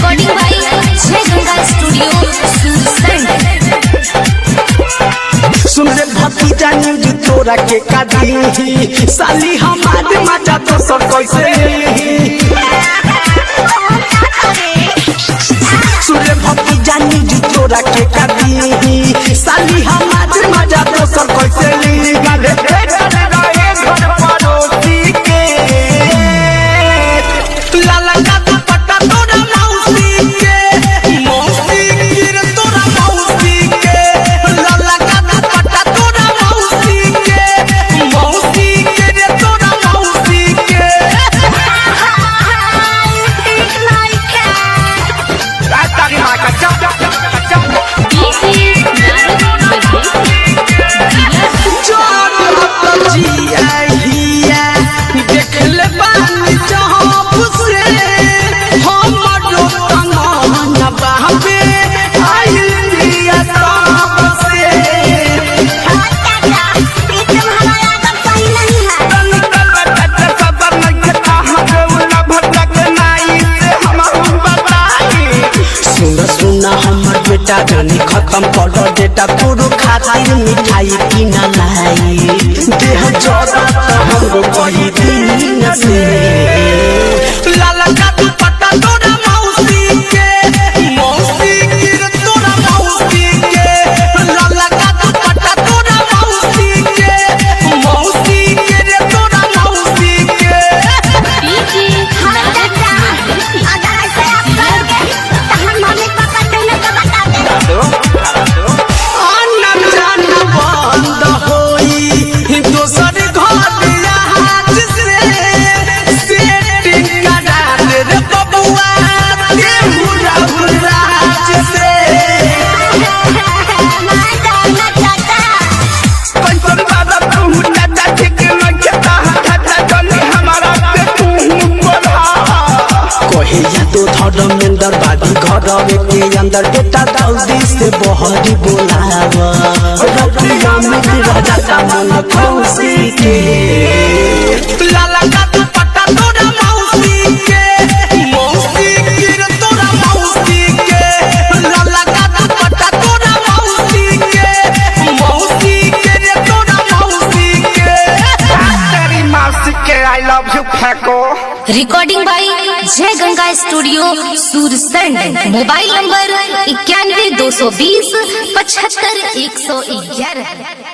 Recording by Jai Ganga studio Sursand. सुन रे भतीजा न्यूज तोरा के कादी साली हमार मजा तो सर कैसे ली। सुन रे भतीजा न्यूज तोरा के कादी साली हमार मजा तो सर कैसे ली। गाले भेटल रहे घर पड़ोसी के लाला का दुपट्टा तोरा मौसी के मौसी की रे तोरा मौसी के लाला का दुपट्टा तोरा मौसी के मौसी के रे तोरा मौसी के। तारी माँ का चप चप। डीजे नारद मधेसी जिला सुन सुन हमर बेटा जानी खत्म कर डेटा तोरो खातिर मिठाई किना लाई देह जरा त हमरो कही दिन से लाला का दुपट्टा तोरा मौसी के मौसी की रे तोरा मौसी के लाला का दुपट्टा तोरा मौसी के मौसी के रे तोरा मौसी के। डीजे नारद मधेसी आना जाना बंद होई दोसर घर आज से सेटिंग करा दे रे बबुआ देहु राहुल राज से। कहे या तो धर्मेंद्र बाबी घर के अंदर बेटा जल्दी से बहरी बोलावा रतिया में राजा का मन खुशी के लाला का दुपट्टा तोरा मौसी के मौसी की रे तोरा मौसी के लाला का दुपट्टा तोरा मौसी के मौसी के रे तोरा मौसी के। तेरी मासी के I love you फेंको। Recording by Jai Ganga studio Sursand. Mobile number 91 220 75 111।